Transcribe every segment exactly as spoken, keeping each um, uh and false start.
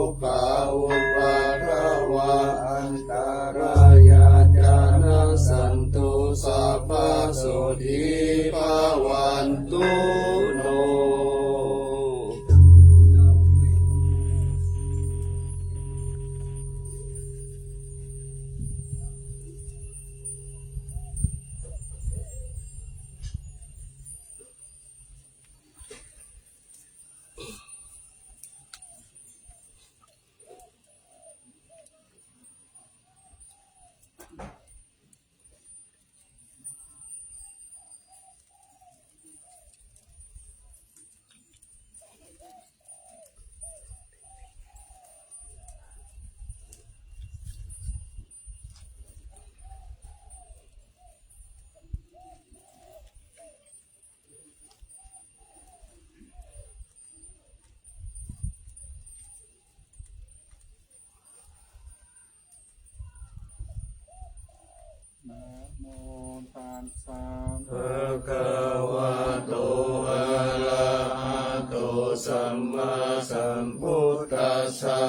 Dukkha upaddava antarāyā ca nassantu, sabbasotthī bhavantu no. Namo tassa bhagavato arahato sammāsambuddhassa.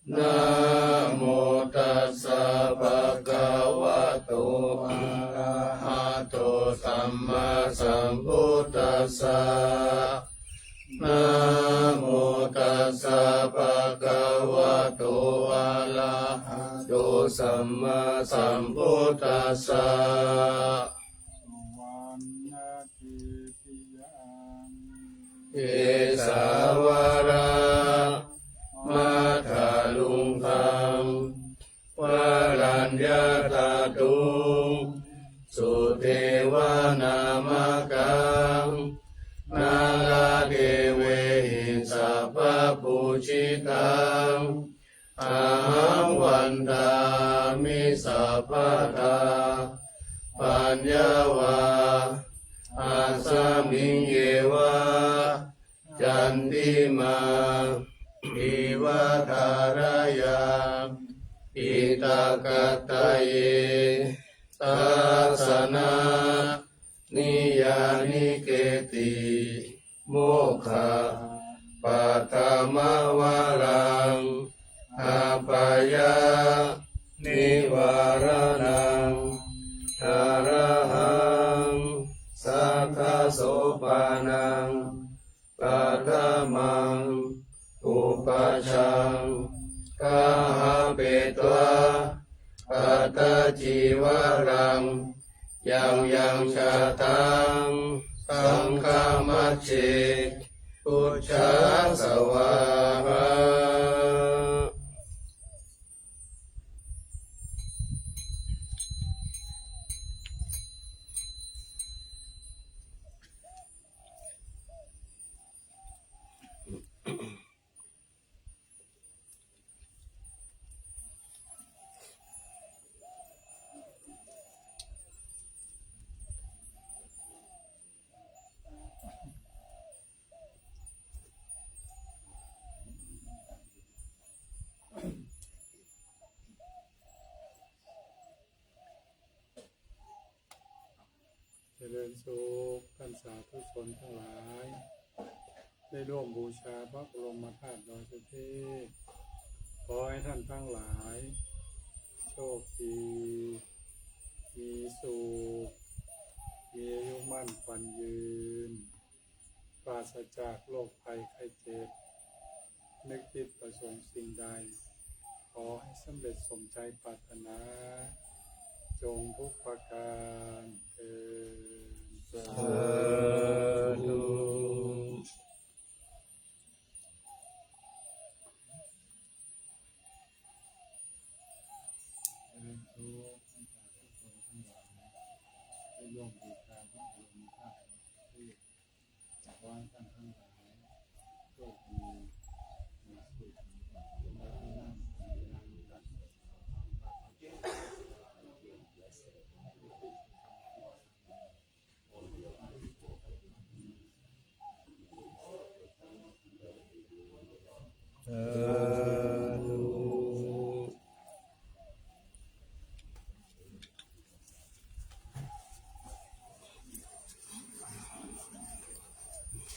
Namo tassa bhagavato arahato sammāsambuddhassa. Namo tassa bhagavato arahato sammāsambuddhassa. Suvaṇṇakhediyā kesavāna māthaluṅgaṃ varaññatadhuṃ sudevanāmakaṃ nāḷāgiriṃ sabbapūjitaṃ ahaṃ vandāmi sabbadā. Paññā va asmiṃ yeva candimā iva thārāya iddhakataye dassanā niyyānike'ti mokkhappatthama varaṃ apāyanivāraṇaṃ arahaṃ sakyasopaṇaṃ paṭhamaṃ upajjhaṃ gahapetvā attacīvaraṃ yaṃ yaṃ jātaṃ saṅghamajjhe pūjā svāhā. เจริญสุข ท่านสาธุชนทั้งหลาย ได้ร่วมบูชาพระบรมธาตุดอยสุเทพ ขอให้ท่านทั้งหลาย โชคดี มีสุข มีอายุมั่นขวัญยืน ปราศจากโรคภัยไข้เจ็บ นึกคิดประสงค์สิ่งใด ขอให้สำเร็จสมใจปรารถนา จงทุกประการเทอญ สาธุ เจริญสุข ท่านสาธุชนทั้งหลาย ได้ร่วมบูชาพระบรมธาตุดอยสุเทพ ขอให้ท่านทั้งหลาย โชคดี มีสุข และที่นั่ง สาธุ เจ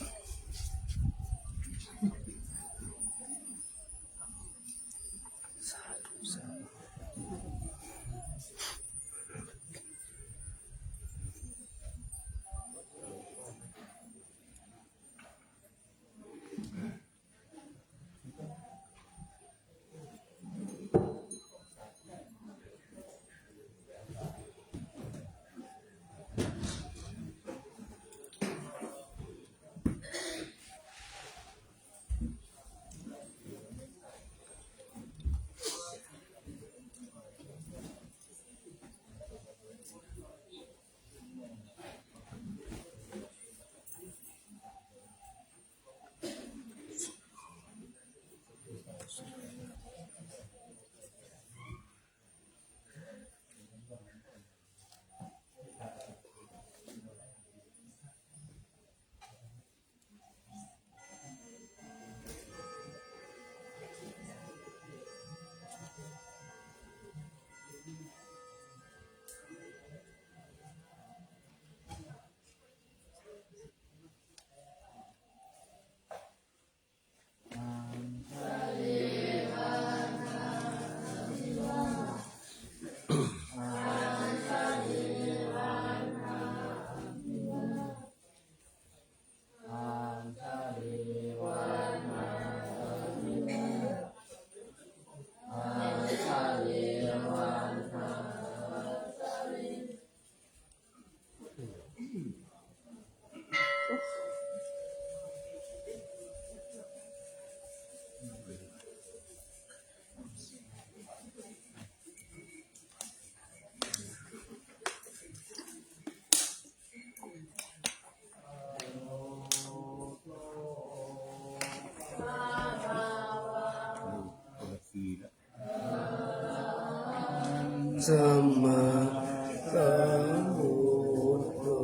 sammāsambuddho.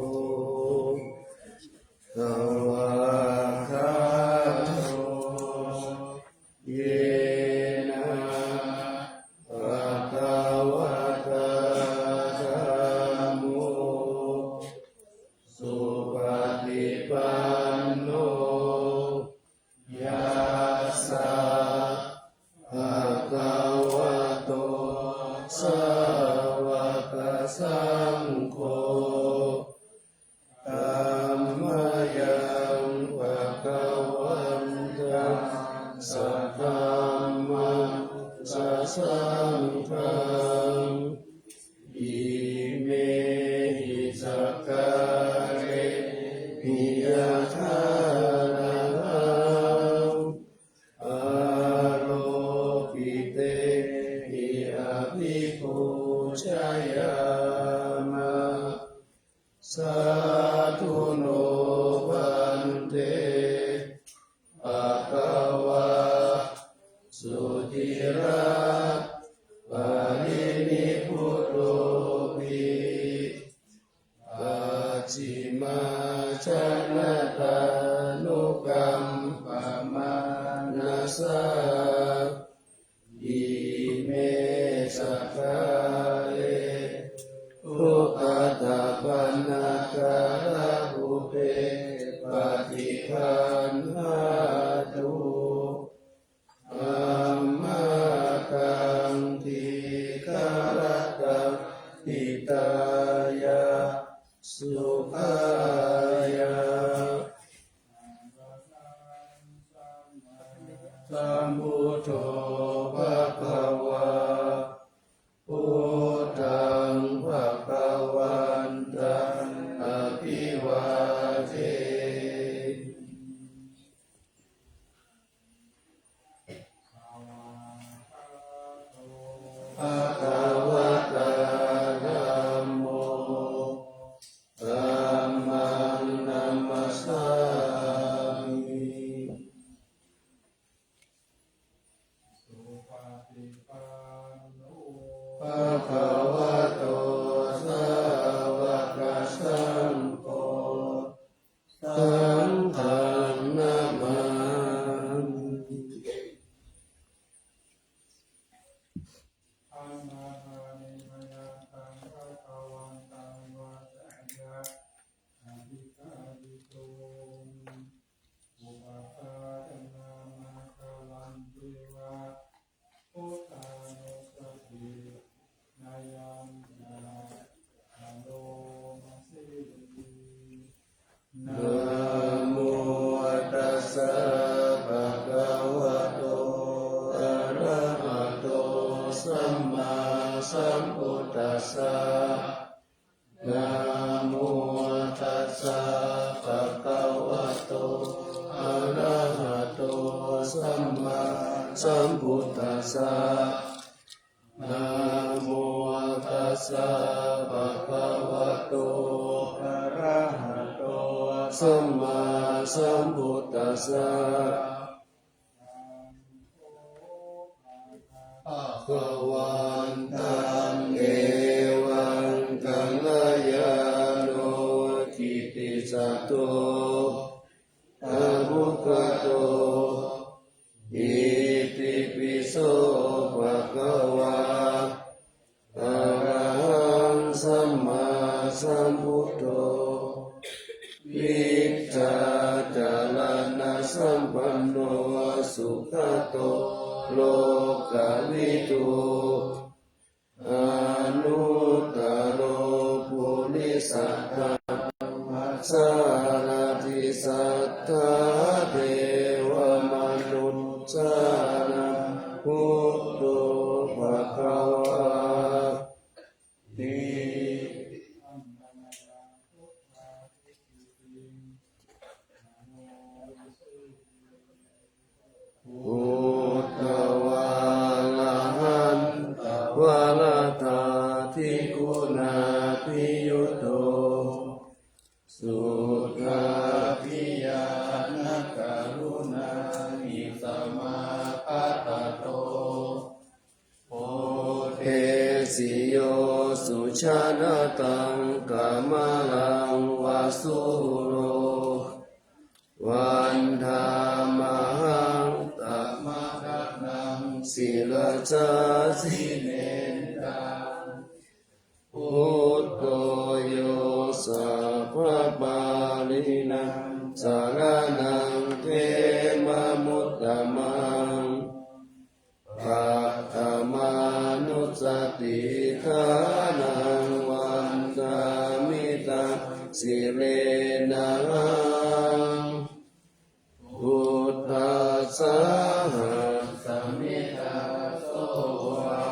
Svākkhāto yena bhagavatā dhammo supaṭipanno, yassa bhagavato sāvakasaṅgho, tammayaṃ bhagavantaṃ sadhammaṃ sasaṅghaṃ, imehi sakkārehi yathārahaṃ āropitehi abhipūjayāma. Sādhu no bhante bhagavā suciraparinibbutopi, pacchimājanatānukampamānasā, ime sakkāre duggatapaṇṇākārabhūte paṭiggaṇhātu, amhākaṃ dīgharattaṃ hitāya sukhāya. Sambuddho bhagavā, buddhaṃ bhagavantaṃ abhivādemi. Bhagavatā dhammo, dhammaṃ namassāmi. Supaṭipanno bhagavato sāvakasaṅgho, saṅghaṃ namāmi. Anāgāmiṃ aññataṃ bhagavantaṃ vaceyya, adhikārituṃ upapādanānākārañceva, buddhānussatinayañca karoma se. Namo tassa bhagavato arahato sammāsambuddhassa. Namo tassa bhagavato arahato sammāsambuddhassa. Namo tassa bhagavato arahato sammāsambuddhassa. Bhagavantaṃ evaṃ kalyāṇo kittisaddo abbhuggato, itipi so bhagavā arahaṃ sammāsambuddho, vijjācaraṇasampanno sugato lokavidū, anuttaro purisadammasārathi satthā devamanussānaṃ buddho bhagavāti. Buddhavārahantavaratādiguṇābhiyutto, suddhābhiñāṇakaruṇāhi samāgatatto, bodhesi yo sūro, vandāmahaṃ taṃ ratanaṃ sirasā jinendaṃ. Buddho yo sabbapāṇīnaṃ saraṇaṃ khemamuttamaṃ. Paṭhamānussatiṭṭhānaṃ vandāmi taṃ sirenahaṃ. Buddhassāhasmi dāso va,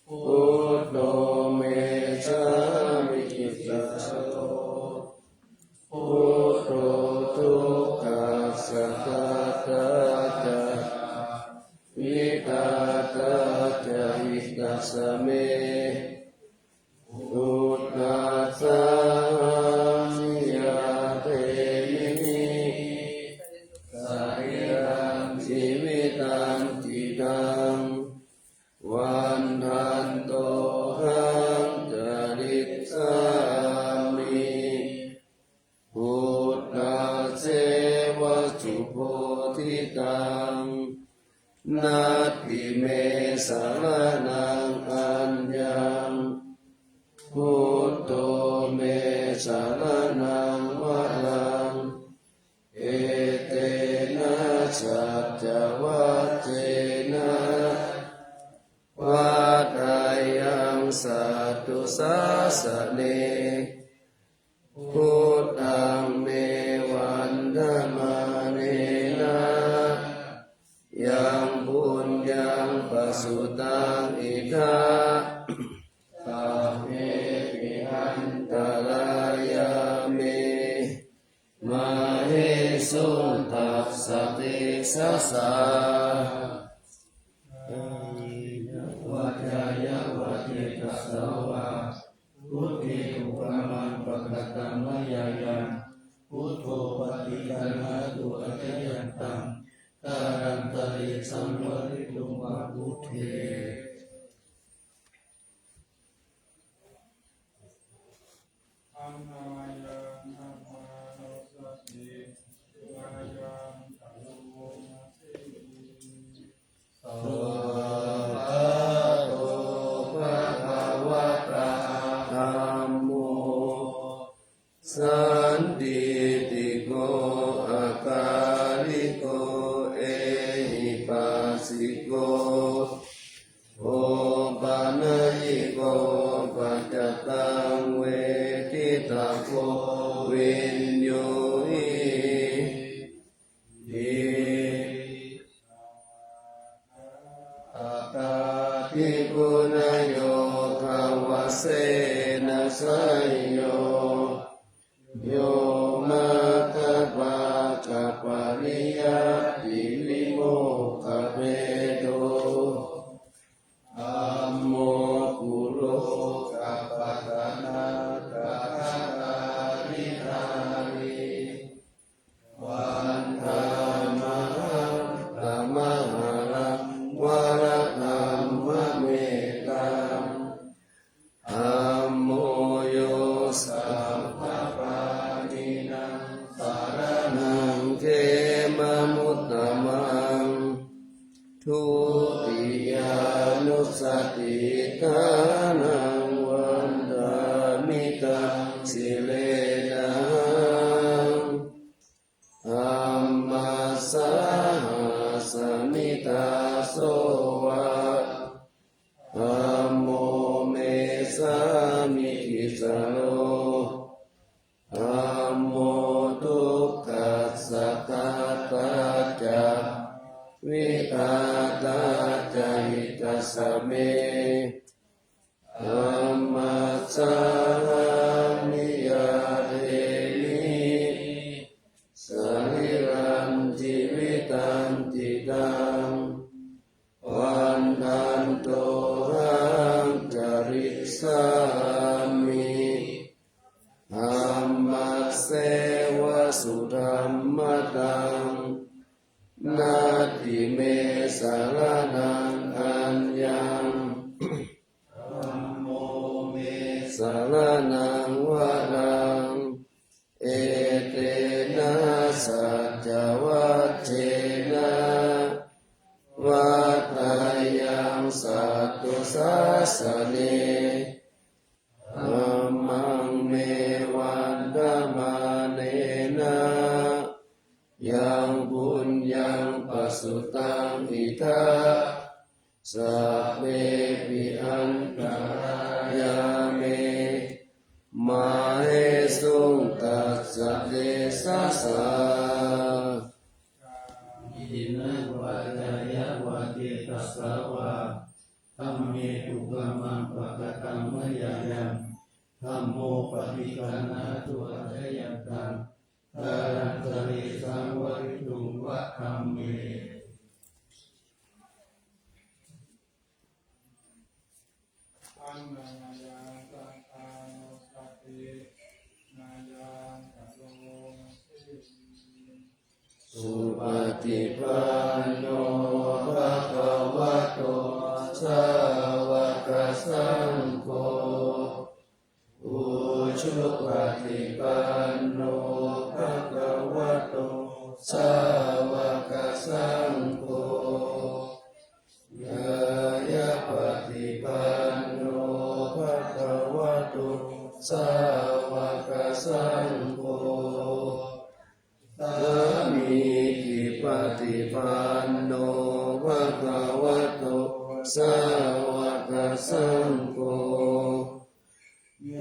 buddho me sāmikissaro, buddho dukkhassa ghātā ca vidhātā ca hitassa me. Buddhassāhasmi ñātehi sarīrañjīvitañcidaṃ, vandantohaṃ carissāmi. Buddhasseva subodhitaṃ, natthi me saraṇaṃ aññaṃ, buddho me saraṇaṃ varaṃ. Etena saccavajjena vaḍḍheyyaṃ satthu sāsane. Buddhaṃ me vandamānena yaṃ puññaṃ pasutaṃ idha, sabbepi antarāyā me māhesuṃ tassa tejasā. Kāyena vācāya va cetasā vā, buddhe kukammaṃ pakataṃ mayā yaṃ, buddho paṭiggaṇhatu accayantaṃ, kālantare saṃvarituṃ va buddhe. Dhammamayaṃ dhammānussatinayaṃ karomati. Svākkhāto bhagavatā dhammo sandiṭṭhiko akāliko ehipassiko opanayiko paccattaṃ veditabbo viññūhīti. Atthādi punayyogavasena seyyo, yo maggapākapariyattivimokkhabhedo, dhammo kulokapatanā kaṭṭhakāriṭṭhāri, vandāmahaṃ tamaharaṃ varadhammametaṃ. Dhammo yo sabbapāṇīnaṃ saraṇaṃ khemamuttamaṃ. Dutiyānussatiṭṭhānaṃ vandāmi taṃ sirenahaṃ. Dhammassāhasmi dāso va, dhammo me sāmikissaro, dhammo dukkhassa ghātā ca vidhātā ca hitassa me. Dhammassāhasmi ñātehi sarīrañjīvitañcidaṃ, vandantohaṃ carissāmi. Dhammasseva sudhammataṃ, natthi me saraṇaṃ aññaṃ, dhammo me saraṇaṃ varaṃ. Etena saccavajjena vaḍḍheyyaṃ satthu sāsane. Dhammaṃ me vandamānena yaṃ puññaṃ pasutaṃ idha, sabbepi antarāyā me māhesuṃ tassa tejasā. Kāyena vācāya va cetasā vā, dhamme kukammaṃ pakataṃ mayā yaṃ, dhammo paṭiggaṇhatu accayantaṃ, kālantare saṃvarituṃ va dhamme. Supaṭipanno bhagavato sāvakasaṅgho, ujupaṭipanno bhagavato sāvakasaṅgho, ñāyapaṭipanno bhagavato sāvakasaṅgho, sāmīcipaṭipanno bhagavato sāvakasaṅgho,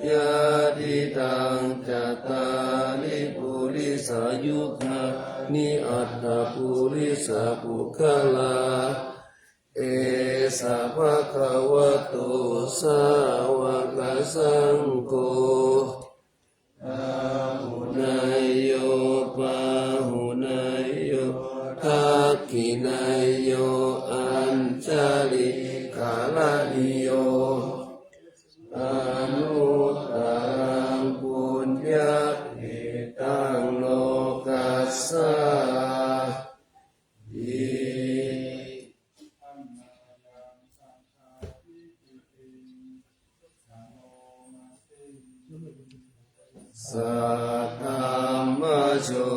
yadidaṃ cattāri purisayugāni aṭṭha purisapuggalā, esa bhagavato sāvakasaṅgho, āhuneyyo pāhuneyyo dakkhiṇeyyo añjalikaraṇīyo, anuttaraṃ puññakkhettaṃ lokassāti. Saddhammajo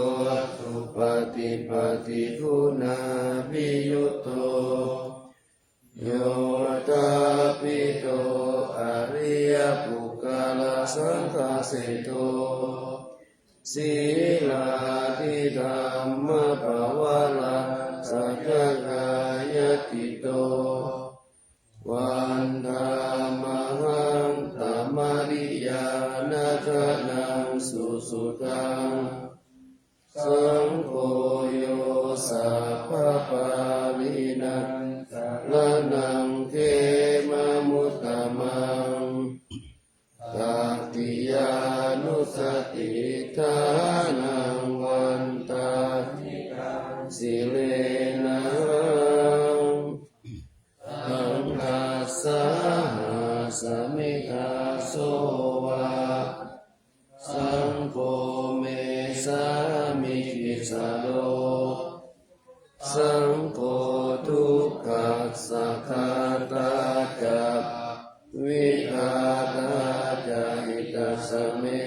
supaṭipattiguṇābhiyutto, yoṭṭhābbidho ariyapuggalasaṅghaseṭṭho, sīlādidhammapavalāsañcakāyatito, vandāmahaṃ tamariyāna gaṇaṃ susuddhaṃ. Saṅgho yo sabbapāṇīnaṃ saraṇaṃ khemamuttamaṃ, tatiyānussatiṭṭhānaṃ vandāmi taṃ sirenahaṃ. Saṅghassāhasmi dāso va, saṅgho me sāmikissaro, saṅgho dukkhassa ghātā ca, vidhātā ca hitassa me.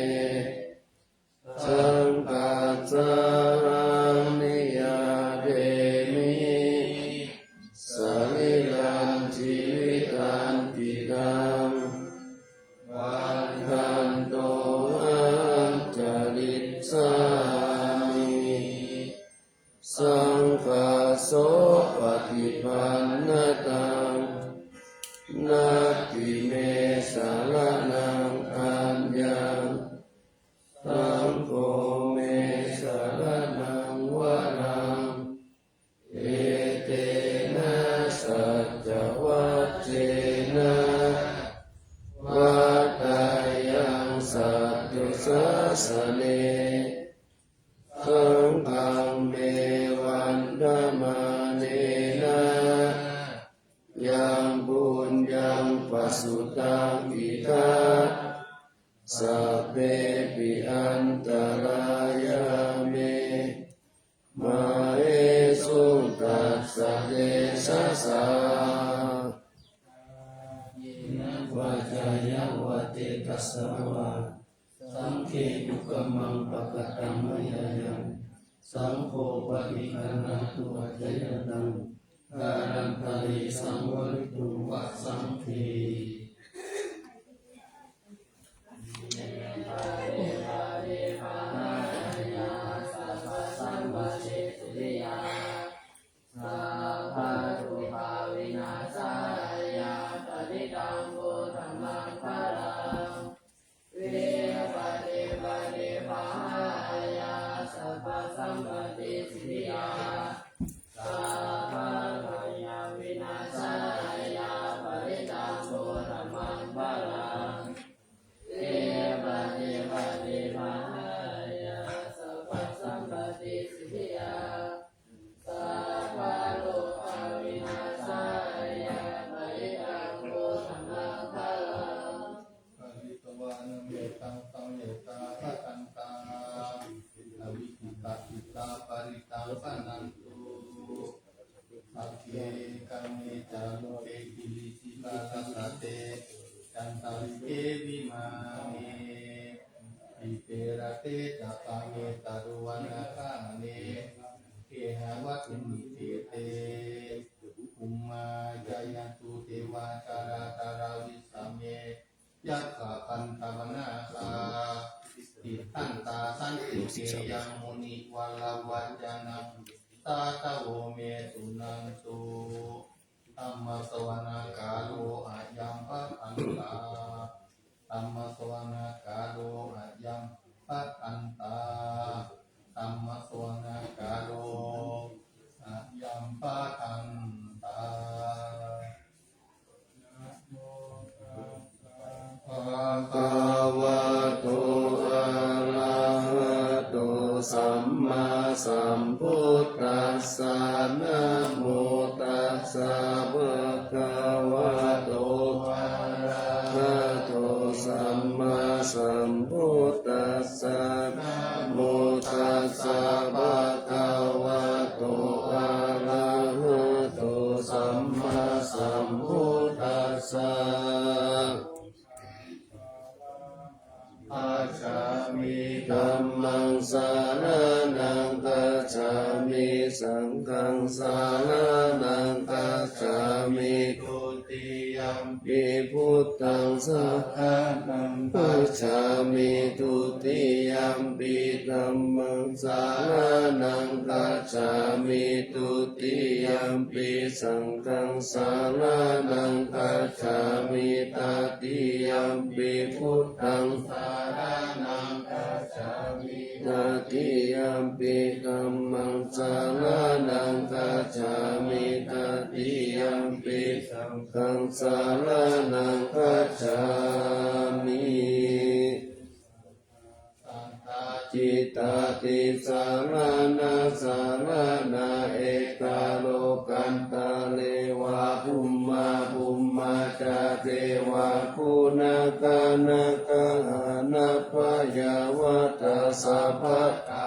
Saṅghassāhaṃ niyyādemi, sarīrañjīvitañcidaṃ, vandantohaṃ carissāmi. Saṅghassopaṭipannataṃ, natthi me saraṇaṃ aññaṃ, saṅgho me saraṇaṃ varaṃ. Etena saccavajjena, vaḍḍheyyaṃ satthu sāsane. Saṅghaṃ me vandamānena, yaṃ puññaṃ pasutaṃ idha, sabbepi antarāyā me, māhesuṃ tassa tejasā. Kāyena vācāya va cetasā vā, saṅghe kukammaṃ Dhammaṃ pakataṃ mayā yaṃ, saṅgho paṭiggaṇhatu accayantaṃ, kālantare saṃvarituṃ va saṅghe. Sabbarogavināsāya parittaṃ brūtha maṅgalaṃ. Vipattipaṭibāhāya sabbasampattisiddhiyā, sabbabhayavināsāya parittaṃ brūtha maṅgalaṃ. Vipattipaṭibāhāya sabbasampattisiddhiyā, sabbarogavināsāya parittaṃ brūtha maṅgalaṃ. Pharitvāna mettaṃ samettā bhadantā, avikkhittacittā parittaṃ bhaṇantu. Sagge kāme ca rūpe girisikharataṭe cantalikkhe vimāne, dīpe raṭṭhe ca gāme taruvanagahane gehavatthumhi khette, bhummā cāyantu devā jalathalavisame yakkhagandhabbanāgā, tiṭṭhantā santike yaṃ munivaravacanaṃ sādhavo me suṇantu. Dhammassavanakālo ayambhadantā. Dhammassavanakālo ayambhadantā. Dhammassavanakālo ayambhadantā. Bhagavato arahato sammāsambuddhassa. Namo tassa bhagavato arahato sammāsambuddhassa. Namo tassa bhagavato arahato sammāsambuddhassa. Gacchāmi. Dhammaṃ saraṇaṃ gacchāmi. Saṅghaṃ saraṇaṃ gacchāmi. Dutiyampi buddhaṃ saraṇaṃ gacchāmi. Dutiyampi dhammaṃ saraṇaṃ gacchāmi. Dutiyampi saṅghaṃ saraṇaṃ gacchāmi. Tatiyampi buddhaṃ saraṇaṃ gacchāmi. Tatiyampi dhammaṃ saraṇaṃ gacchāmi. Tatiyampi saṅghaṃ saraṇaṃ gacchāmi. Sattā cittā tisaraṇā saraṇā, ekā lokantare vā bhummā, bhummā ca devā guṇakāṇakā, anappayāvatā sabbattha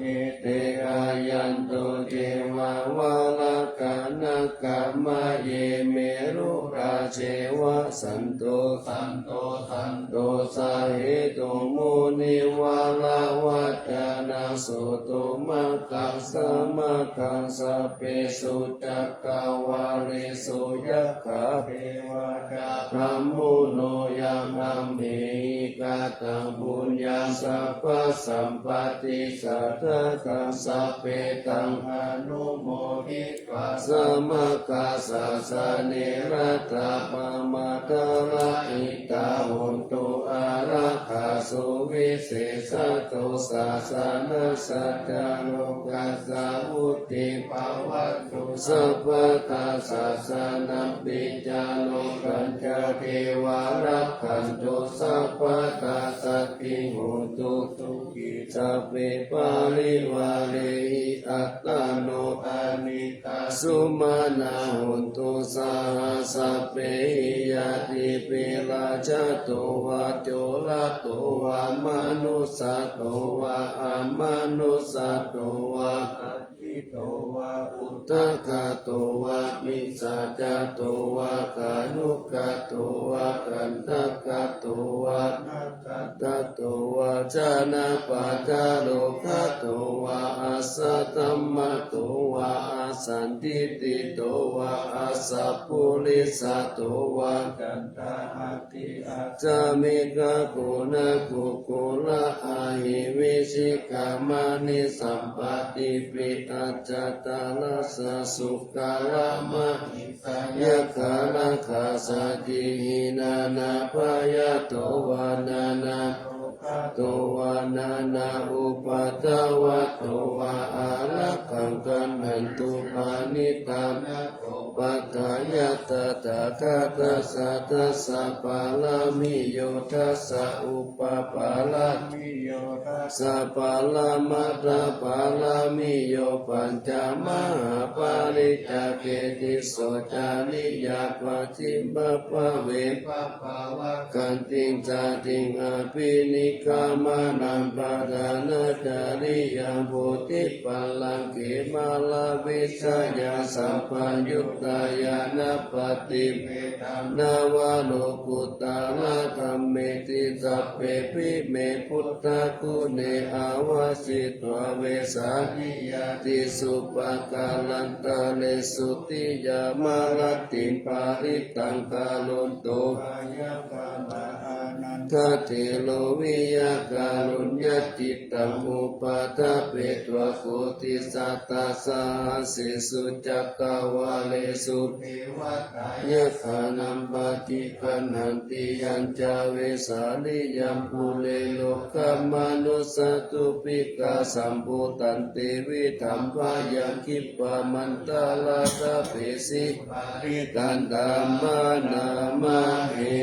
ete āyantu devā valakāṇakā, mahe merurājeva santo, santo santosahetuṃ munivaravacanaṃ sotumakkhasamaggā, sabbesu cakkavāḷesu yakkha devā ca brahmuno, yaṃ amhehi kataṃ puññaṃ sabbasampatti sādhakaṃ, sabbe taṃ anumoditvā samaggā sāsane ratā, pamādarahitā hontu ārākkhā suvisesato, sāsanassa ca lokassa vuḍḍhī bhavantu sabbadā, sāsanampi ca lokañca devā rakkhantu sabbadā, saddhiṃ hontu sukhī sabbe parivārehi attano, anindā sumanā hontu saha sabbehi ñātibhi. Rājato vā corato vā manussato vā amanussato vā, aggito vā udakato vā micchācāro vā khāṇukato vā kaṇṭakato vā nakkhattato vā janapadarogato vā asaddhammato vā asandiṭṭhito vā asappurisato vā caṇḍahatthi-accāmikha-goṇa-kukkura-ahi-vicchika-maṇisappa-ṭividhajātaracchasūkara mahītā yakkhā rakkhasādīhi nānābhayato vā nānārogato vā nānāupaddavato vā ārakkhaṃ gaṇhantu. Paṇidhāna upaṭṭhāya tathāgatassa dasa pāramiyo dasa upapāramiyo dasa paramatthapāramiyo pañca mahāpariccāge tisso cariyā pacchimabbhave pabbāvakantiṃ jātiṃ abhinikkhamanaṃ padhānacariyaṃ bodhipallaṅke māravijayasampayuttā ñāṇappaṭivedhaṃ navalokuttaradhammeti sabbepime buddhaguṇe āvajjitvā vesāliyā tīsu pākārantaresu tiyāmarattiṃ parittaṃ karonto āyasmā ānandatthero viya kāruññacittaṃ upaṭṭhapetvā koṭisatasahassesu cakkavāḷesu devatā yakkhānaṃ paṭiggaṇhanti. Yañca vesāliyaṃ pure rogāmanussadubbhikkhasambhūtantividhaṃ bhayaṃ khippamantaradhāpesi parittaṃ taṃ bhaṇāma he.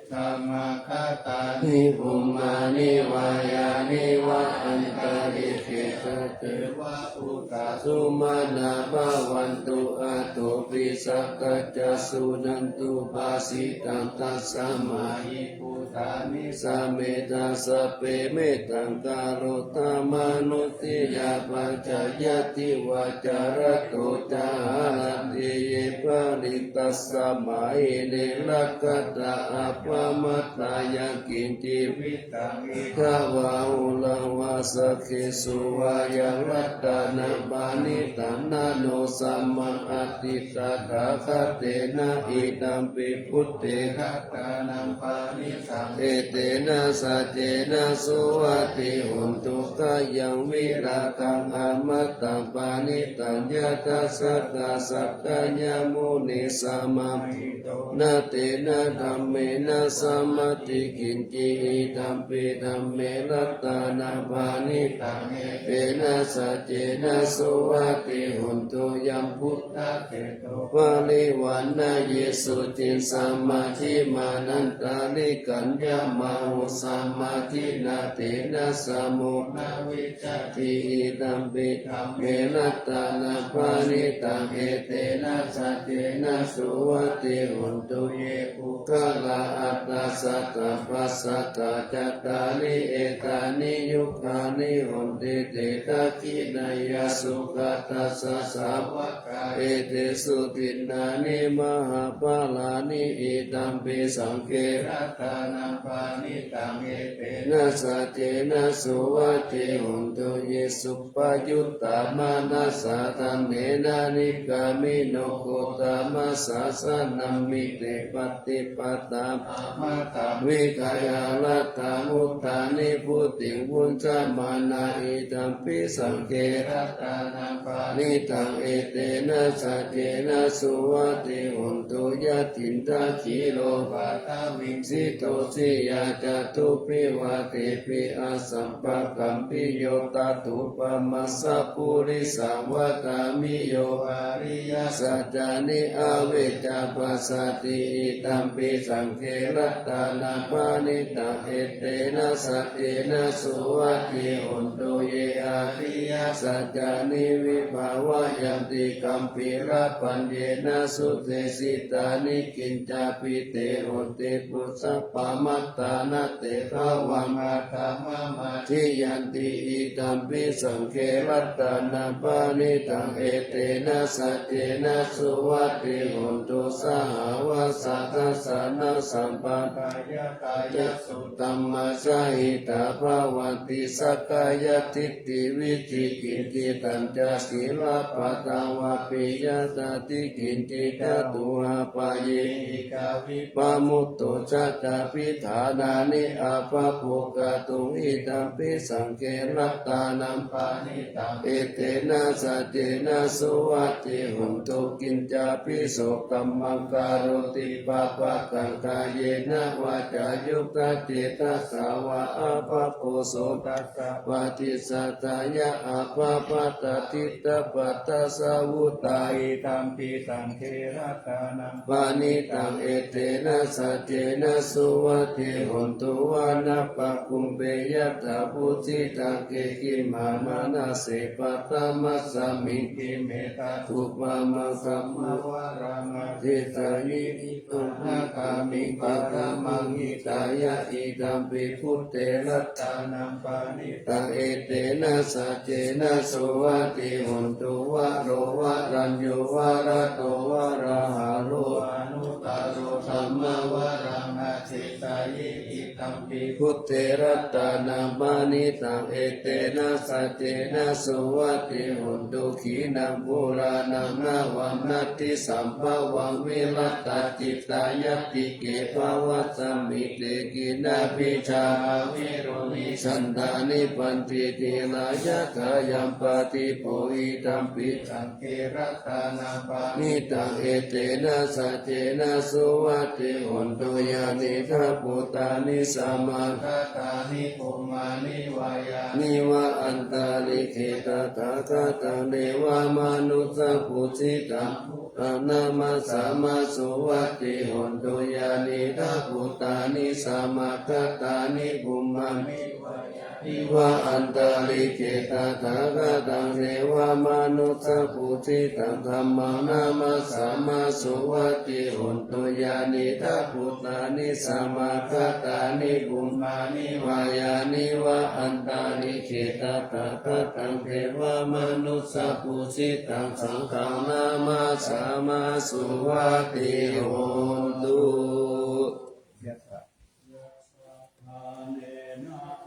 Samāgatāni bhummāni vā yāni va antalikkhe sacceva bhūtā sumanā bhavantu athopi sakkacca suṇantu bhāsitaṃ. Tasmā hi bhūtā nisāmetha sabbe mettaṃ karotha mānusiyā pajāya divā ca ratto ca haranti ye baliṃ tasmā hi ne rakkhatha appamattā. Yaṅkiñci vittaṃ idha vā huraṃ vā saggesu vā yaṃ ratanaṃ paṇītaṃ na no samaṃ atthi tathāgatena idampi buddhe ratanaṃ paṇītaṃ etena saccena suvatthi hotu. Khayaṃ virāgaṃ amataṃ paṇītaṃ yadajjhagā sakyamunī samāhito na tena dhammena samatthi kiñci idampi dhamme ratanaṃ paṇītaṃ etena saccena suvatthi hotu. Yaṃ buddhaseṭṭho parivaṇṇayī suciṃ samādhimānantarikaññamāhu samādhinā tena samo na vijjati idampi dhamme ratanaṃ paṇītaṃ etena saccena suvatthi hotu. Ye puggalā aṭṭha sataṃ pasatthā cattāri etāni yugāni honti te dakkhiṇeyyā sugatassa sāvakā etesu dinnāni mahapphalāni idampi saṅghe ratanaṃ paṇītaṃ etena saccena suvatthi hotu. Ye suppayuttā manasā daḷhena nikkāmino gotamasāsanamhi te pattipattā amataṃ vigayha laddhā mudhā nibbutiṃ bhuñjamānā idampi saṅghe ratanaṃ paṇītaṃ etena saccena suvatthi hotu. Yathindakhīlo paṭhaviṃ sito siyā catubbhi vātebhi asampakampiyo tathūpamassa purisaṃ vadāmi yo ariyasaccāni avecca passati idampi saṅghe ratanaṃ paṇītaṃ etena saccena suvatthi hotu. Ye ariyasacchāni vibhāvayanti gambhīrapaññena sudesitāni, kiñcāpi te honti phussappamattānatthe bhavaṃ aṭṭhamamādiyanti. Idampi saṅghe ratanaṃ paṇītaṃ, etena saccena suvatthi hotu. Sahāvassa dassanasampanā ñātakāyasuddhā, majjhahitvā bhavanti sakkāyadiṭṭhi vicikicchitañca, sīlabbataṃ vāpi yaṃ natthi kiñci jātu, appayihi kāpi pamutto ca, cābhiṭhānāni abhabbo kātuṃ. Idampi saṅghe ratanaṃ paṇītaṃ, etena saccena suvatthi hotu. Kiñcāpi so kammaṃ karoti pāpakaṃ, kāyena vācāyuda cetasā vā, abhabbo so tassa paṭicchadāya, abhabbatā diṭṭhapadassa vuttā. Idampi saṅghe ratanaṃ paṇītaṃ, etena saccena suvatthi hotu. Vanappagumbe yathā phussitagge, gimhānamāse paṭhamasmiṃ, gimhe tadupamaṃ sabbavaraṃ adesayi, ito anāgāmiṃ paramaṃ hitāya. Idampi buddhe ratanaṃ paṇītaṃ, etena saccena suvatthi hotu. Varo varaññū varado varāharo, anuttaro dhammavaraṃ adesayi. Idampi buddhe ratanaṃ paṇītaṃ, etena saccena suvatthi hotu. Khīṇaṃ purāṇaṃ navaṃ natthi sambhavaṃ, virattacittāyatike bhavasmiṃ, te khīṇabījā avirūḷhichandā, nibbanti dhīrā yathāyampadīpo. Idampi saṅghe ratanaṃ paṇītaṃ, etena saccena suvatthi hotu. Yānīdha bhūtāni samāgatāni, bhummāni vā yāni va antalikkhe, tathāgataṃ devamanussapūjitaṃ, buddhaṃ namassāma suvatthi hotu. Yānīdha bhūtāni samāgatāni, bhummāni vā yāni va antalikkhe, tathāgataṃ devamanussapūjitaṃ, dhammaṃ namassāma suvatthi hotu. Yānīdha bhūtāni samāgatāni, bhummāni vā yāni va antalikkhe, tathāgataṃ devamanussapūjitaṃ, saṅghaṃ namassāma suvatthi hotu.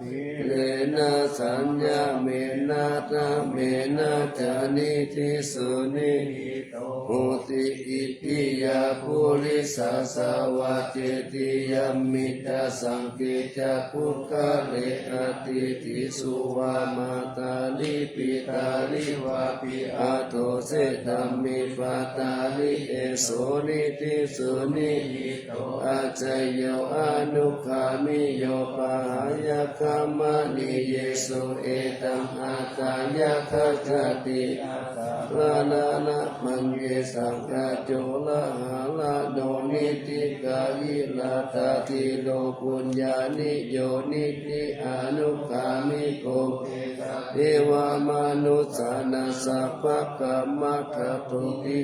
Sīlena sanyamena dhamena jhāniti suṇihito hoti, iti yaṃ purisassa vāceti yamhi ca saṅghe ca puggalē, atītī su vā mātāri pitāri vāpi, ato se dhamme bhātāri, eso niṭṭhi suṇihito accayo anugāmiyo pahāya gamhanīyesu, etaṃ atthāya gacchati. Athārāṇamaññe saṅghañcolahaḷhāno, niṭṭhikāyirātha dhīro puññāni yo niṭṭhi anugāmiko, devamanussānaṃ sabbakammadātoti.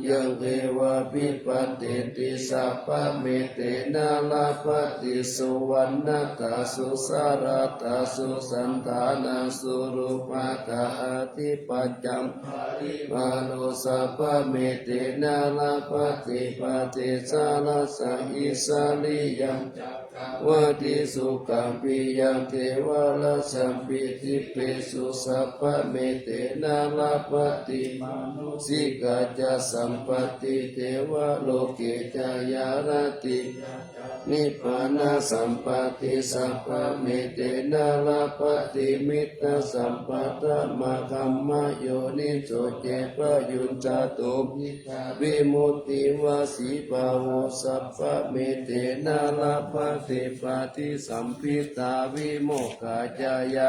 Yaṃ devā vipatteti sabbamete na labhati, suvaṇṇatā susaratā sūnaṇṇā surūpatā, ādhipaccaṃ parivāro sabbamete na labhati, paṭisarasaṃ isariyaṃ vādi sukhaṃ piyaṃ devarājampi, dibbesu sabbamete na labhati, mānusikañca sampatti devaloke ca, yā rattiyañca nibbānasampatti sabbamete na labhati, mittasampadaṃ maggam mayoniso ce payuñcato, vimutti vā sīvāvo sabbamete na labhati, paṭisambhidāvimokkajjhāya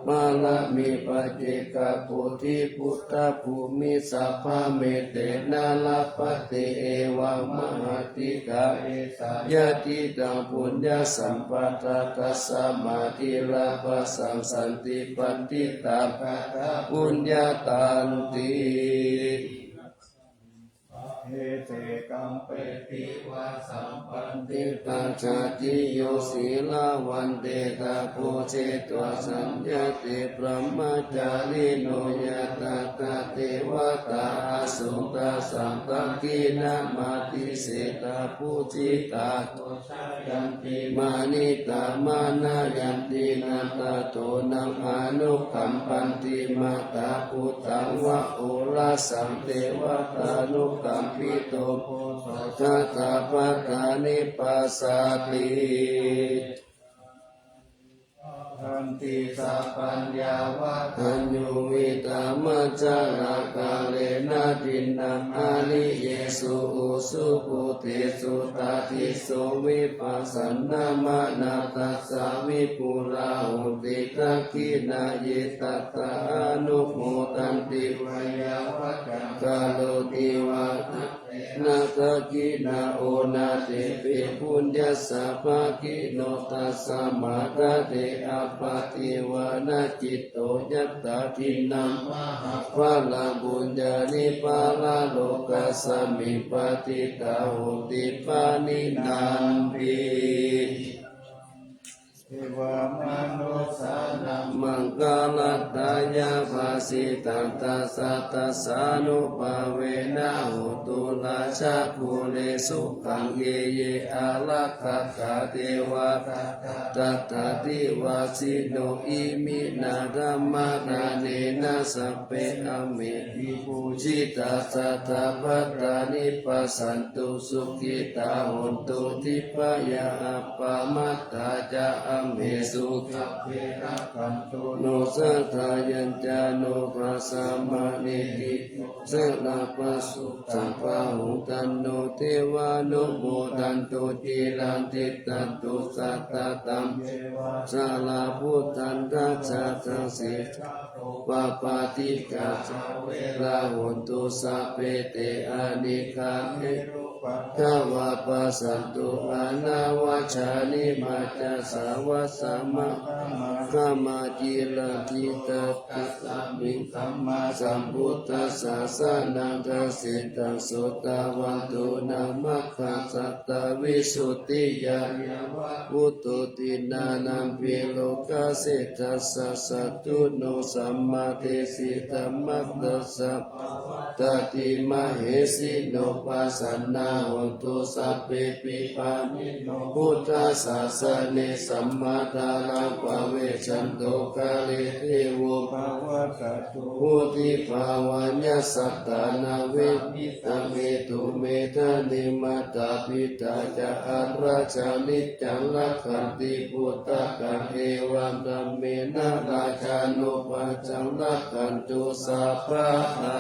pāramī paccekabuddhi buddhabhūmi sabbamete na labhati evaṃ mahatthikā esa yadidaṃ puññasampadā tasmā dhīrapasaṃsanti paṇḍitā kataṃ puññatanti. Ete kampepi vā sampanne pajātiyo sīlavante tapo cetvā saññate brahmacārino yathāyathā devatā āsuṃ tasā dakkhiṇā matisetthā pūjitā jayanti maṇittā maṇayanti na tato naṃ anukampanti mātā puttaṃ vā uḷāsaṃ devatā anukampito puttā tathāgatā nippassati. Tanti sapaññā vā taññu vītamajjharakaḷena dinnaṃ ariyesu ujubhutesu tathī so vipassanamanāsassa vipulā honti dakkhiṇā ye tattha anumodanti vā yā vā dakkhiṇā karoti vā na dakkhiṇā onā tepi puññassa bhāgino tasmā dade appaṭivānacitto yattha dinnaṃ mahapphalaṃ puññāni paralokasmiṃ patiṭṭhā honti pāṇinampi. Maṅgalañāṇadattāya bhāsitaṃ tassa tassānubhāvena hotu rājagūle sukhaṃ. Ye ye ārakkhatā devā sadā sadā nivassino iminā dhammadānena sabbe ame pūjitā sadā bhaddāni passantu sukhitā hontu nibhayā appamattā ca amesu sabbe rakkhantu no sadā yañca no pasamāni tisso sarabasutaṃ pahutaṃ no devānumodantu ciraṃ tiṭṭhantu sataṃ. Sarabūtaṃ dasā dasete pāpātikā averā hontu sabbe te anīghā nirupaddavā passantu anavajjāni maccasā vāsamā kamā ciraṃ tiṭṭhā kasmiṃ sammāsambuddhassa sāsanaṃ dasitaṃ sotavanto nāma kattavisuddhiyā yāva buddho tiṇṇānampi lokaseṭṭhassa satthuno sammādesi dhammattassa pavattati mahesino. Pasannā hontu sabbepi pāṇino buddhasāsane sammā dhāraṃ pavecchanto kāle devo pavattatu bodhibhāvāya sattānaṃ vehāmi taṃ. Etu me dāni mātā pitā ca atrajaṃ niccaṃ rakkhanti puttakaṃ evaṃ dhammena rājāno pajaṃ rakkhantu sabbadā.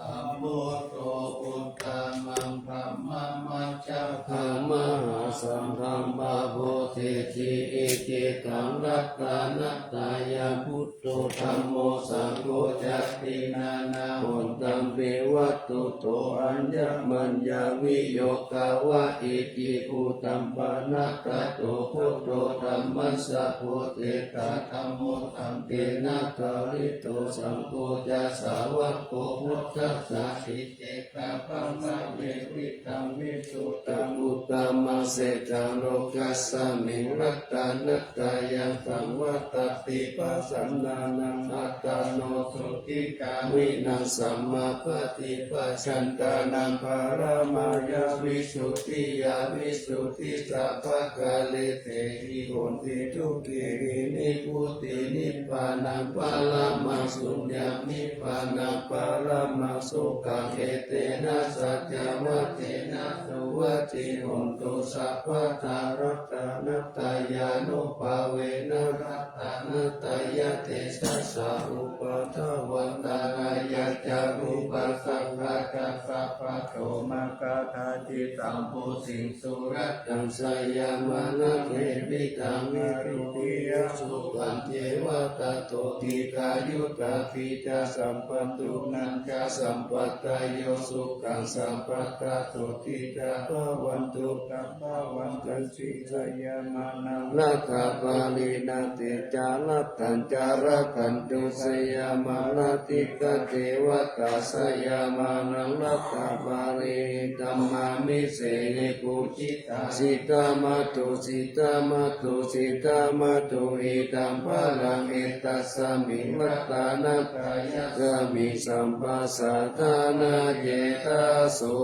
Sambuddho uttamaṃ dhammamajjhapaṃ mahāsaṅghaṃ pabodheti icchitaṃ ratanattayam. Buddho dhammo saṅgho ca tiṇṇānaṃ hontampi vatthuto aññamaññaviyogā va iti. Utabbanatato buddho dhammassa bodhisattā dhammo saṅghena pālito saṅgho ca sāvako buddhassa icchitapaññaye. Idaṃ visuddhaṃ uttamaseṭṭhaṃ lokasmiṃ ratanattayam saṃvattati pasannānaṃ attāno sukhitānaṃ samāpattipajjānānaṃ paramāya visuddhiyā visuddhisabbakāretehi honti dukkhāhi nibbutināni. Nibbānaṃ paramaṃ suññaṃ nibbānaṃ paramaṃ sukhaṃ etena saccavajjena suvatthi hontu sabbadā. sabbadā ratanattayānubhāvena ratanattayatejasā upaddavattharāya cārūpasakhā ca sabbatomakattā cittambuddhiṃ surakkhaṃ jayamānā mettasuttakaṃ ārucirasūpaṃ ceva tato dīghāyutā pītisampāṇino ca sabbadāyo sukhaṃ sabbadā sotthī ca bhavantu sabbadassi jayamānā rattabālī natthi ca rattañca rakkhantu jayamānā dīghā devatā jayamānā rattabālī. Idamāmi siri pūjitā sītamato sītamato sītamato idaṃ balaṃ etasmiṃ ratanattayasmiṃ sabbasattaṃ ānandayetasū.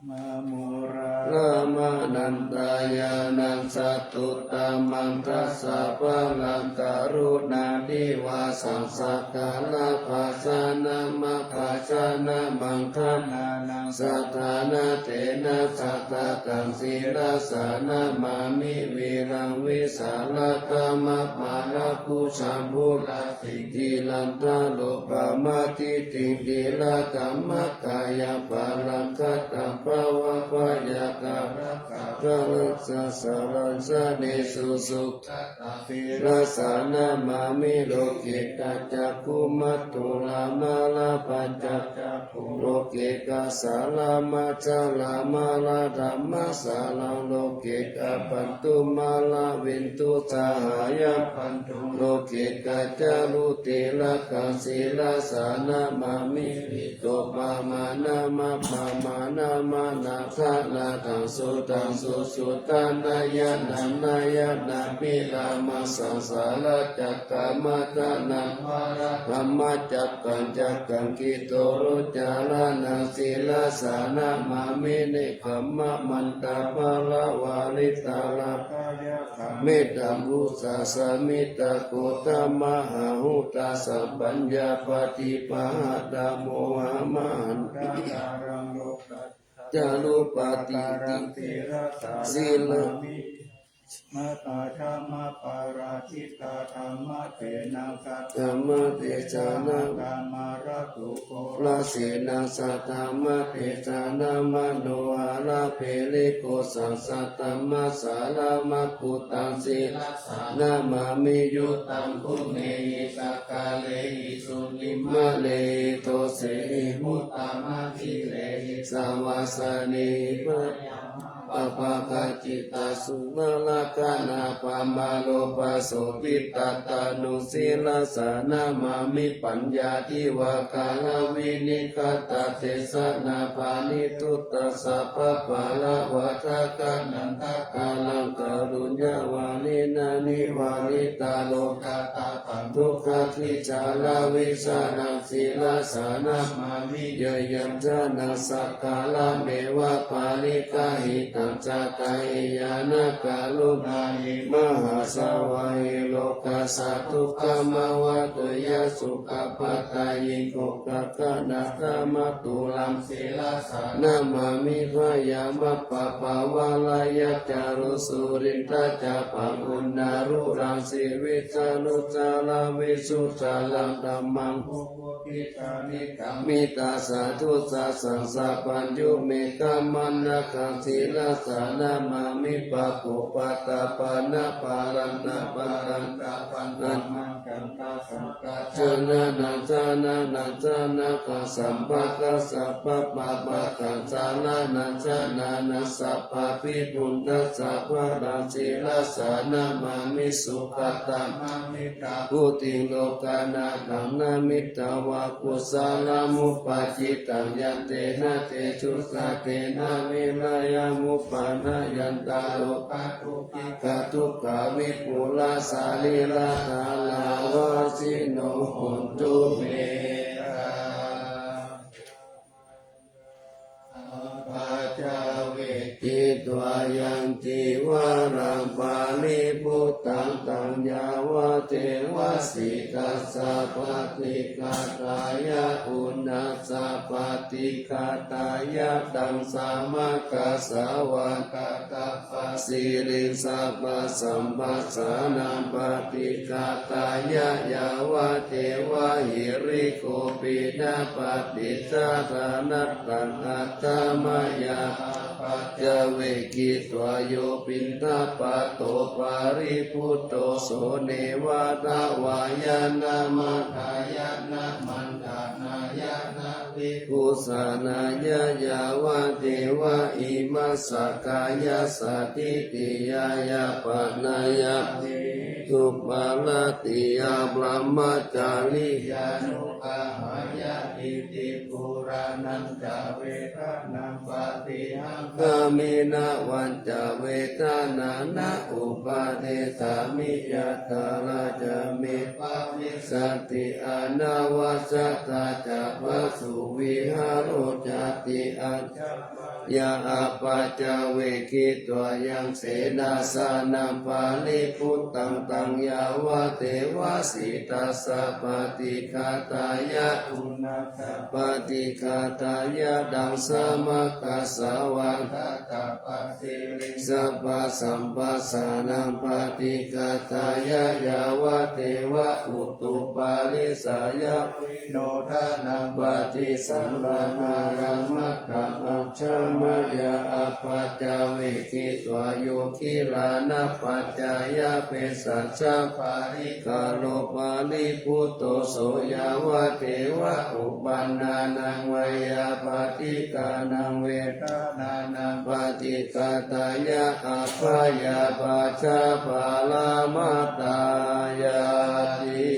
Māmo ramanantañāṇaṃ satuttamaṃ dasabalaṃ karuṇānivasaṃ sakkārabhājanamabhājanamaṅgalānaṃ sadāna tena sattakaṃ sirasā namāmi viraṃ vītarāgaṃ aparamipālabhūtaṃ pūraṃ sītiraṃ taruvanagahitaṃ tilakamakkhayaṃ brahmagatāṃ pavappayakkharakkhāraṃ sasarantaṃ janesu sugataṃ sirasā namāmi. Lokikaccakkhumātulamālapaccakkhaguṃ lokikassālamacchalamāladhammaccharaṃ lokikabbandhumallavinduṃ sahāyambandhuṃ lokikañjalutilakaṃ sirasā namāmi. Pītopamaṇamanātharathaṃ suddhaṃ susuddhanayantaṃ nayanabhirāmaṃ sansāracakkamataṃ nāḷāgaramacakkaṃ cakkaṃ kittolocanaṃ sirasā namāmi. Nekkhammamantaparāvaritaratyaṃ mettambusekasamhitaṃ ghotamamāhūtasamphaññāpadīpahatthaṃ mohamahaṃ carūpaṭiṭṭhitaṃ sīlaṃ sīlaṃ saddhammatejaṃ manoharagiriṃ ghosaṃ saddhammattayamajjhattaṃ sirasā namāmi. Yuttaṃ guṇehi sakkārehi jutimantehi dosehi muttamantirehi savāsanehi byāma pāpaggacittaṃ subbarakkhaṇapabbāro pasobhitatthānuṃ sirasā namāmi. Paññādhivakaraṃ vinikkhattadesanāpaṇidutaṃ sabbabālavādakānaṃ tathāgaṅ kāruññavādaṃ nivāritarogatāpaṃ dukkhatikkhāraṃ vijjānaṃ sirasā namāmi. Yaṃ yaṃ jānaṃ sakkārameva pariggāhitaṃ jātahīyāna karuṇāhi mahāsāvahi lokassa dukkhamāvatu yaṃ sukhapadayiṃ ghorakkhaṇattamatullaṃ sirasā namāmi. Byāma pāpā vaḷāyacca losurīdhacappaṃ uṇṇāluṃ sīvisaruciraṃ visuddhāraṃ dhammaṃ mitasathusassaṃ sabbaññumekkhamanākaṃ sirasā namāmi. Pāpūpaṭṭhapāṇabharaṃ nābharaṃ dābhaṃ dhammaṃ janānaṃ janānañca nāgaṃ sampakassapabbā pāpakaṃ jānānañca jānānaṃ sabbābhipūtasabalaṃ sirasā namāmi. Sugatamaṅ vuḍḍhiṃ lokanāthaṃ namitvā kusalamuppajittaṃ yantena tejasā tena virayaṃ upanayanti rogā dukkhā vipulā sarīradhārā vajjino hontu me. Ābhāya veditvā yaṃ cīvaraṃ paribhuttaṃ taṃ yāvadeva sītassa paṭighātāya uṇhassa paṭighātāya ḍaṃsamakasavātātapasiriṃsapasamphassānaṃ paṭighātāya yāvadeva hirikopinapaṭicchādanatthaṃ aṭṭhamāyā āpajjhavekkhitvā yo piṇḍapāto paribhutto so neva davāya na madāya na maṇḍanāya na vibhūsanāya yāvadeva imassa kāyassa ṭhitiyā yāpanāya vihiṃsuparatiyā brahmacariyānuggahāya iti purāṇañca vedanaṃ paṭihaṅkhāmi navañca vedanā na uppādessāmi yathāladdha me bhavissati anavajjatā ca phāsuvihāro cāti. Ajjhamāyā āpajjhavekkhitvā yaṃ senāsanaṃ paribhuttaṃ taṃ yāvadeva sītassa paṭighātāya uṇhassa paṭighātāya ḍaṃsamakasavātātapasiriṃsapasamphassānaṃ paṭighātāya yāvadeva utuparissayavinodanaṃ paṭisallānārāmatthaṃ ajjhamāyā āpajjhavekkhitvā yo gilānapaccayabhesajjaparikkhāro paribhutto so yāvadeva uppannānaṃ veyyābādhikānaṃ vedanānaṃ paṭighātāya abyāpajjhaparamatāyāti.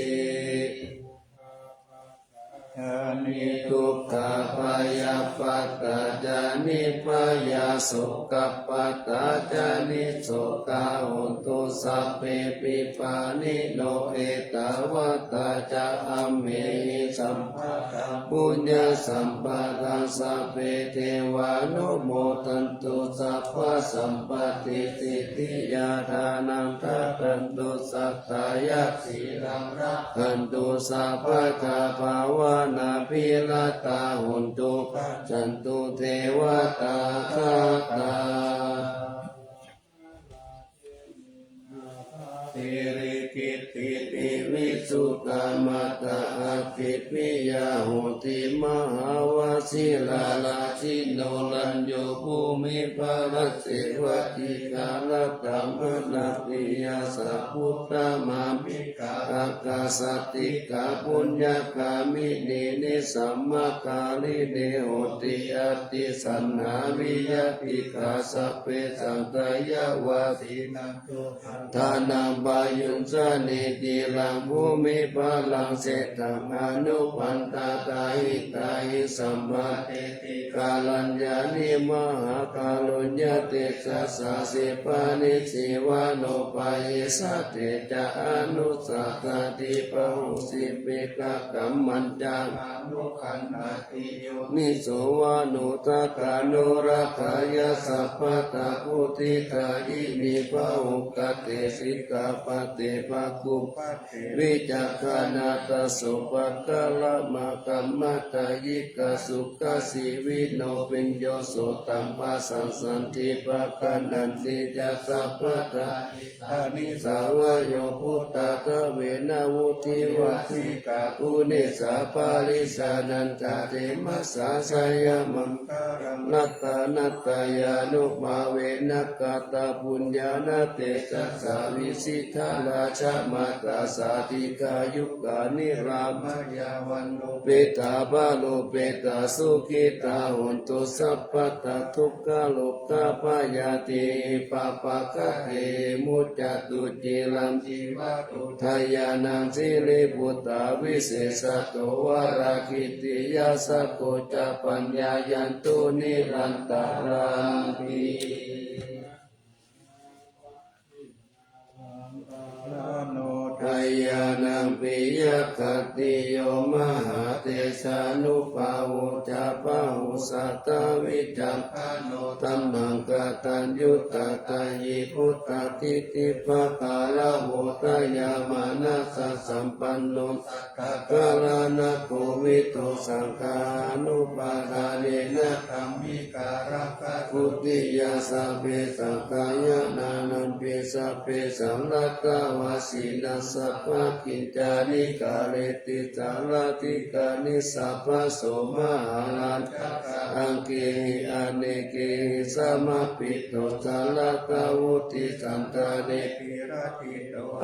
Dukkhappattā ca niddukkhā bhayappattā ca nibbhayā sokappattā ca nissokā hontu sabbepi pāṇino. Ettāvatā ca amhehi sambhataṃ puññasampadaṃ sabbe devānumodantu sabbasampattisiddhiyā. Dānaṃ dadantu saddhāya sīlaṃ rakkhantu sabbadā bhāvanābhiratā hontu gacchantu devatāgatā. Tirikhittipivisuddhamattā attapiyā hoti mahāvajirārājino rañño bhūmiparāsevā dīgharattamanāpiyā sabbūtamāmi kā ākāsaṭṭhikā puññagāminī nisammakāyinī hoti atthi saṇhā viya tīghā sabbe satthiya vajjina dānaṃ payuñjanī khīlaṃ bhūmibharaṃ seṭṭhaṃ anupaṇḍatāhi tāhi sabbāni dīgharaññāni mahākāruññatejasā sipāni jivānubhāvesā te ca anussasati pahūti piṭakakammañca anugaṇhati yoniso manokarāgāya sabbattha vuḍḍhidāyini pahukkhate sikkhāpade pahuppaṭe vicakkhaṇā tassupakāramakkhamatā yikkhā sukhajīvino bhiyyo sotappasaṃ santi paggaṇhanti ca sabbattha hitāni saha yo buddhaṭṭhavena vuḍḍhivajjikā guṇesu parijaññā ca khemassa jayamaṅgalaṃ. Ratanattayānubhāvena katapuññāna tejasā vijitā rājamātā sā dīghāyukā nirāmā yāva upetā balupetā sukhitā hontu sabbadā. Dukkharogabhayā tihi pāpaggahe muccantu ciraṃ jīvatu dayānaṃ siriputtā visesato varāhagiriya sakko ca paññāyantu nirantaranti. Dayānaṃ viriyakkhattiyo mahātejānubhāvo ca bāhuṃ satthā vicakkhaṇo dhammaṃ kataññutā tayi buddhadiṭṭhibhākāraho dayāmanāsasampanno satthakāraṇakovido saṅghānubhādānena dhammikarakkhatutiyā sabbe saṅghāya nānampi sabbe saṃrattavāsinā sabbakiccāni kareti sārādhikāni sabbaso mahārājā saha aññehi anekehi samāhito saradā vuḍḍhisaṅkhārehi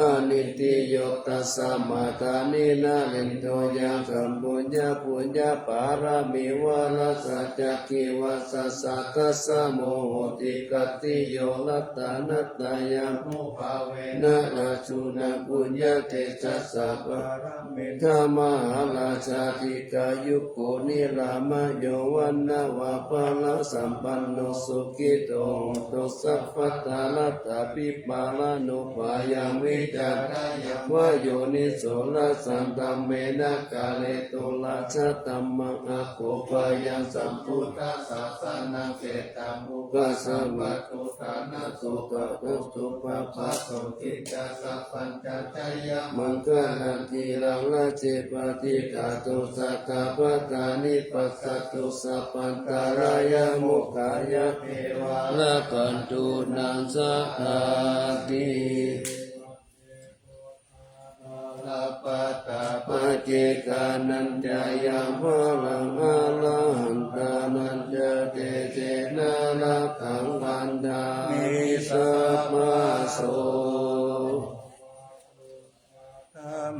anittiyo tasmā dāni narendo yaṃ kayuṃ puññapuññapāramī vā rājasacchikavasā sattha samuhuttiṃ kattiyo ratanattayānubhāvena rājuna puññatejasā paramita mahārājā dīghāyuko nirāmayo vaṇṇavanto balāsampanno sukhito hotu sabbadā. Rattāpi pāṇānubhāyaṃ vicarāya vā yoniso rājadhammena kāretu rājadhammaṃ aggūpayaṃ sambuddhasāsanaṃ seṭṭhāmuṃ gasaṃ vatthu ṭhānaso tato supabhāso khiḍḍāsabbañca jayamaṅgalaṃ. Khīlaṃ rājje paṭiggaṇhatu satta pāṇāni passatu sabbantarāyā mokkhaṃ yāceva rakkhantu naṃ sadāti. Balappattā paccekānañca yaṃ balaṃ arahantānañca tejena rakkhaṃ bandhāmi sabbaso.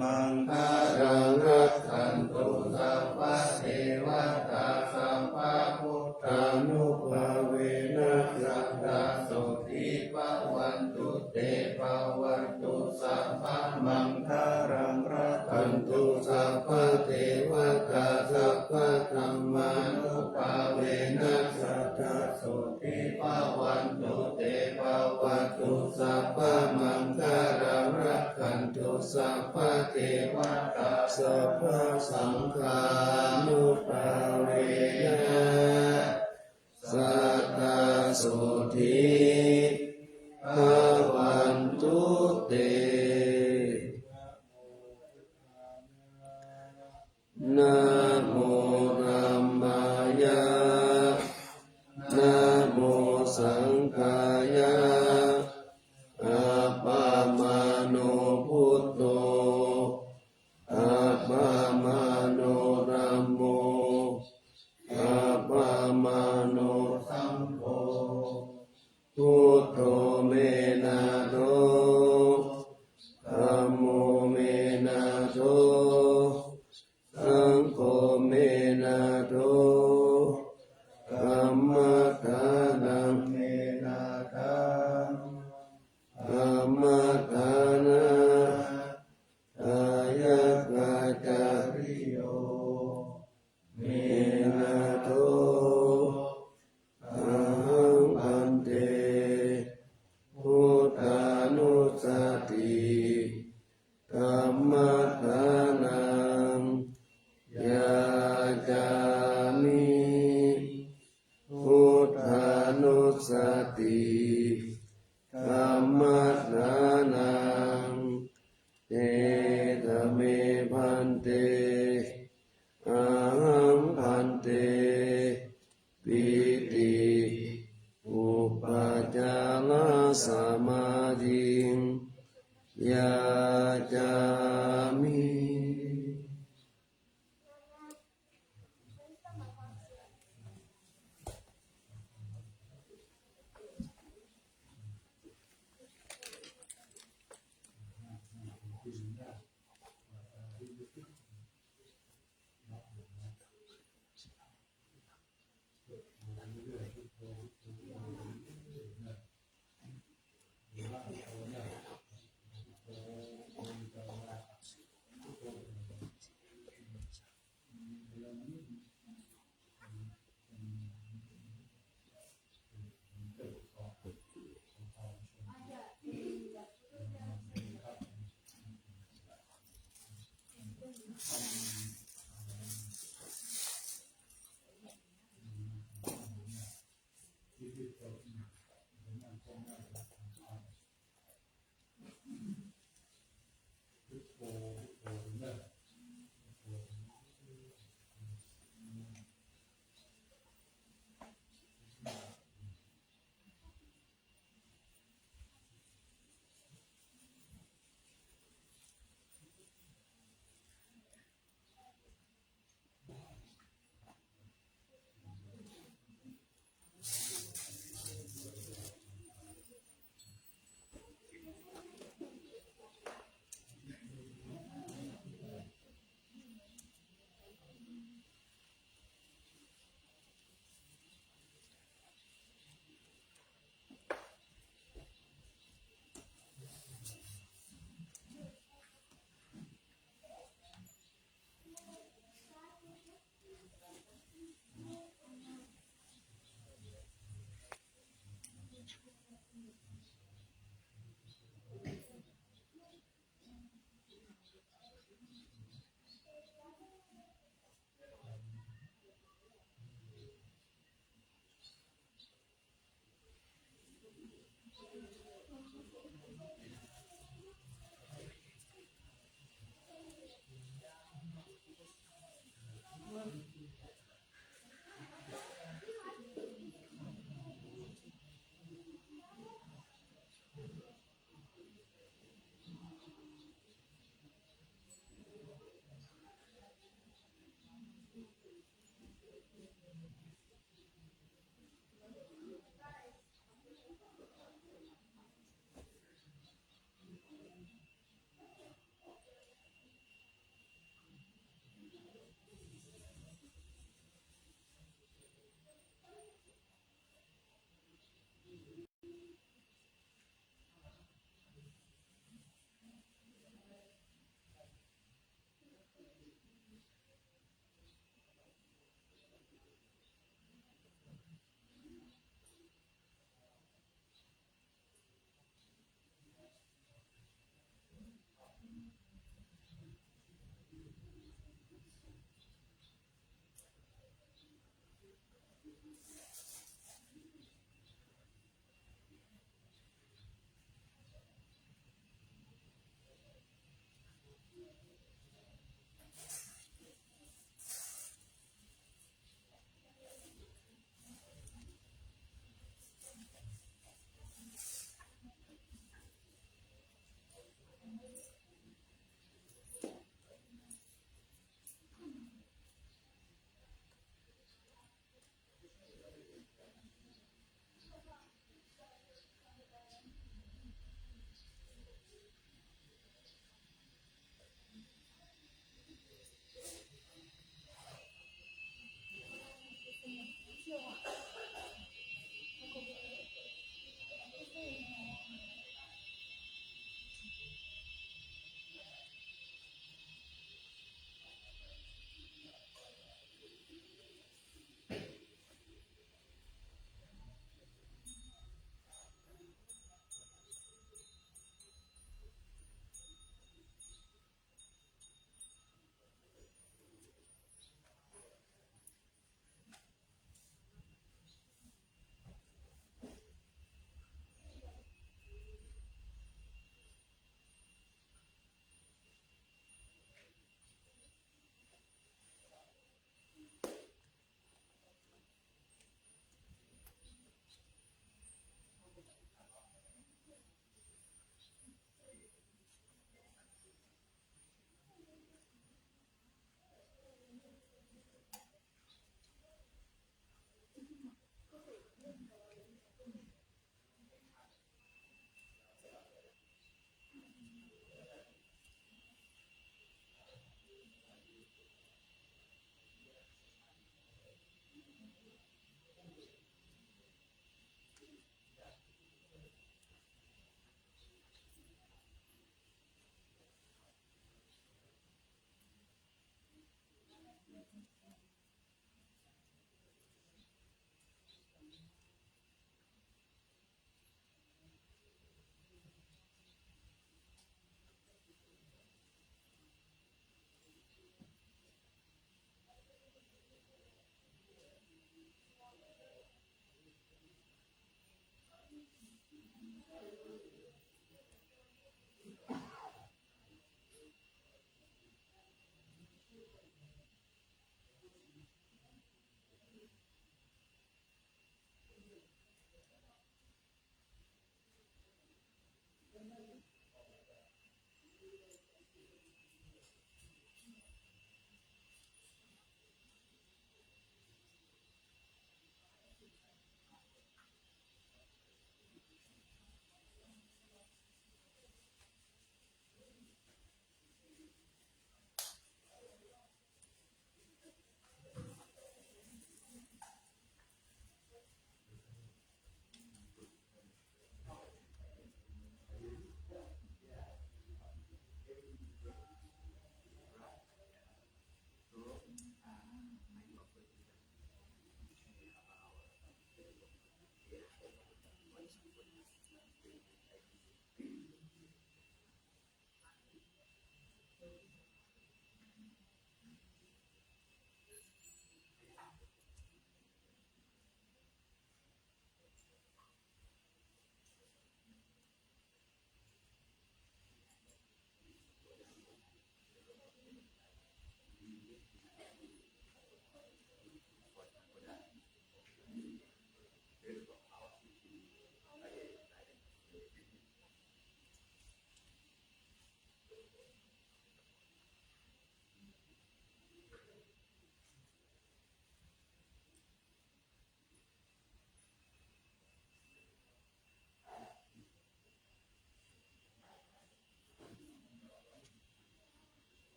Maṅgalaṃ rakkhantu sabbadevatā sabbabuddhānubhāvena sadā sotthī bhavantu te. Bhavatu sabbamaṅgalaṃ rakkhantu sabbadevatā sabbadhammānubhāvena sadā sotthī bhavantu te. Bhavatu sabbamaṅgalaṃ rakkhantu sabbadevatā sabbasaṅghānubhāvena sadā sotthī bhavantu te. Namo dhammāya, namo saṅghāya, appamāṇo buddho, appamāṇo dhammo, appamāṇo saṅgho. Buddho me nātho, dhammo me nātho, saṅgho me nātho, dhammaddhanaṃ me nāthaṃ, dhammaddhana dāyakācariyo me nātho. Ahaṃ bhante buddhānussati dhammaddhanaṃ yācāmi. Buddhānussati dhammaddhanaṃ edha me bhante. Ahaṃ bhante pīti upajjhāyā samādhiṃ yācāmi.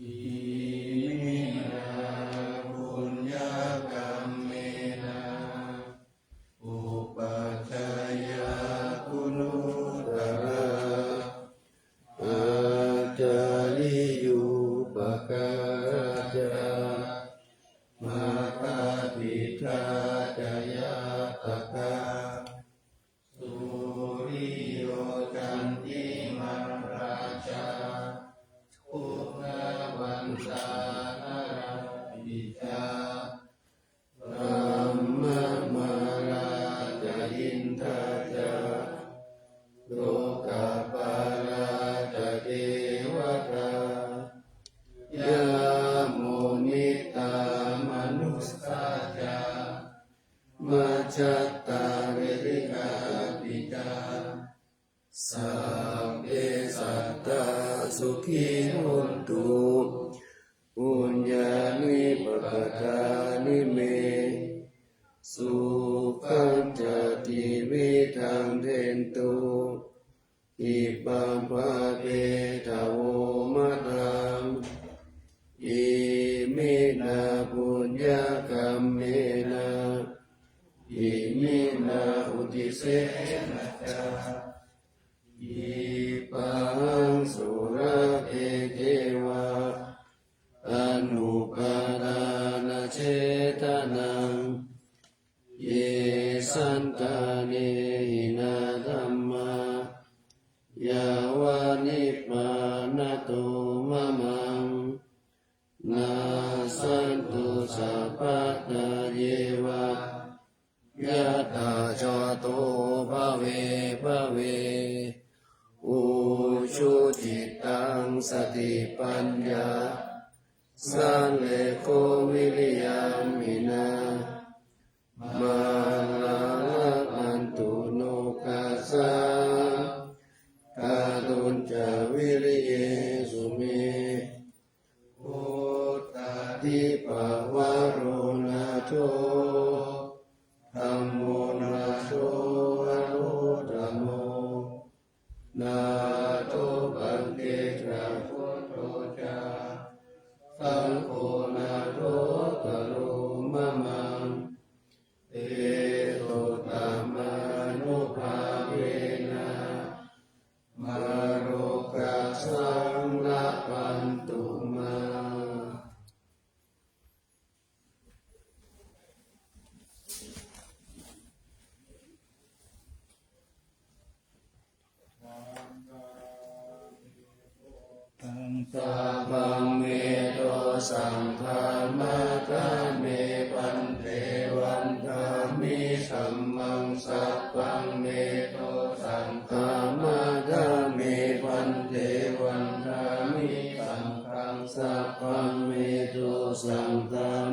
Iminā puññakammena upajjhāyā guṇuttarā, ācariyūpakārā ca mātāpitā ca ñātakā, suriyo candimā rājā, guṇavantā narāpi ca, brahmamārā ca indā ca, lokapālā ca devatā, yamo mittā manussā ca, majjhattā verikāpi ca, sabbe sattā sukhī hontu, puññāni pakatāni me, sukhañca tividhaṃ dentu, khippaṃ pāpetha vomataṃ. Iminā puññakammena, iminā uddisena ca, khippāhaṃ sulabhe ceva, anuppannānaṃ cetayaṃ, ye santāne hinā dhammā, yāva nibbānato mamaṃ, nassantu sabbadā yeva, yattha jāto bhave bhave, ujucittaṃ satipaññā, sallekho viriyamhinā, mārā labhantu nokāsaṃ, kātuñca viriyesu me. Buddhādhipavaro nātho, dhammo nātho varuttamo, nātho paccekabuddho ca, saṅgho nāthottaro mamaṃ. Tesottamānubhāvena, mārokāsaṃ labhantu mā. Sabbaṃ me dosaṃ khamatha me bhante, vandāmi dhammaṃ sabbaṃ me dosaṃ khamatha me bhante, vandāmi saṅghaṃ sabbaṃ me dosaṃ kham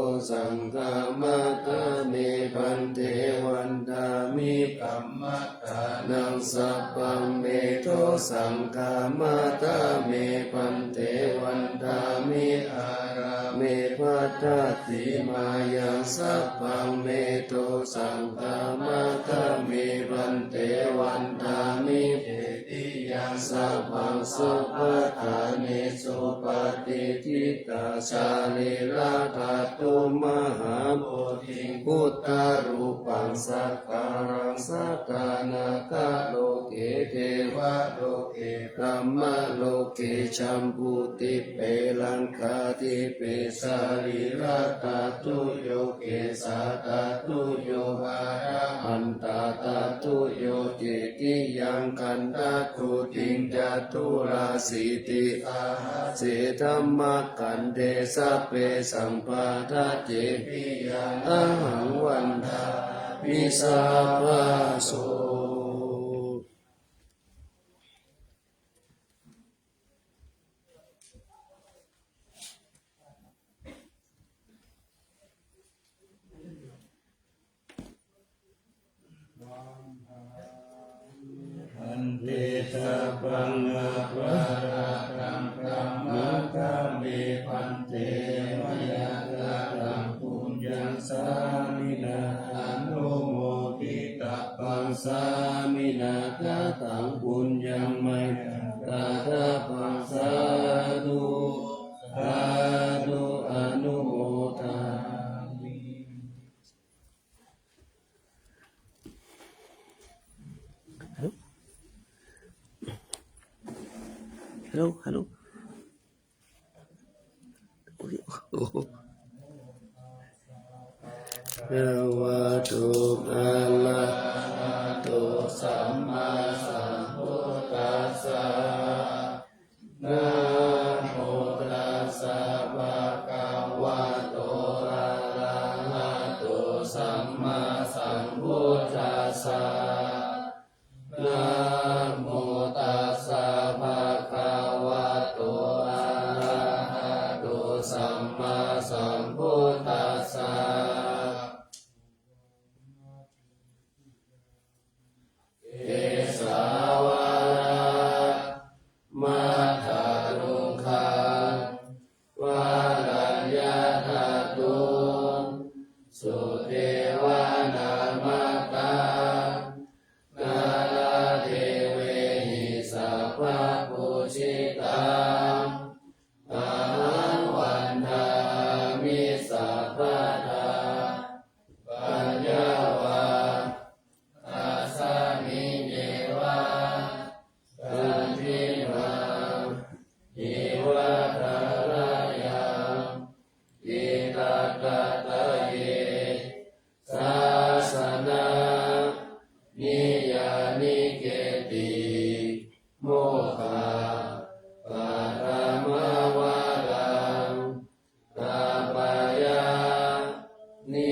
Dosaṃ khamatha me bhante, vandāmi kammaṭṭhānaṃ sabbaṃ me dosaṃ khamatha me bhante, vandāmi ārāme bhaddati māyaṃ sabbaṃ me dosaṃ khamatha me bhante, vandāmi cetiyaṃ sabbaṃ sabbaṭṭhānesu patiṭṭhitā sārīradhātu mahābodhiṃ buddharūpaṃ sakkāraṃ sadā nāgaloke devaloke brahmaloke jambudīpe laṅkādīpe sārīradhātuyo kesādhātuyo arahandhādhātuyo cetiyaṃ gandhaguṭiṃ caturāsītisahassadhammakkhandhe sabbe samphadaññe piyaṃ ahaṃ vandāmi sabbaso. Bhante sabbaṃ aparādhaṃ khamatha me bhante, mayā kataṃ puññaṃ sāminā anumoditabbaṃ, sāminā kataṃ puññaṃ mayhaṃ dātabbaṃ, sādhu sādhu anumodāmi. Hello? Hello, hello. Bhagavato arahato sammāsambuddhassa. Namo tassa bhagavato arahato sammāsambuddhassa. Namo tassa bhagavato arahato sammāsambuddhassa. Kesavāna madhaluṅgaṃ varaññadhātuṃ sudevanamātā nāḷādevehi sabbapūjitaṃ ahaṃ vandāmi sabbadā. Paññā va tasmiññeva saṇṭhimā iva tharayaṃ itthattāye sāsanā niyyānike'ti mokkhaparamavaraṃ tāpayāmi.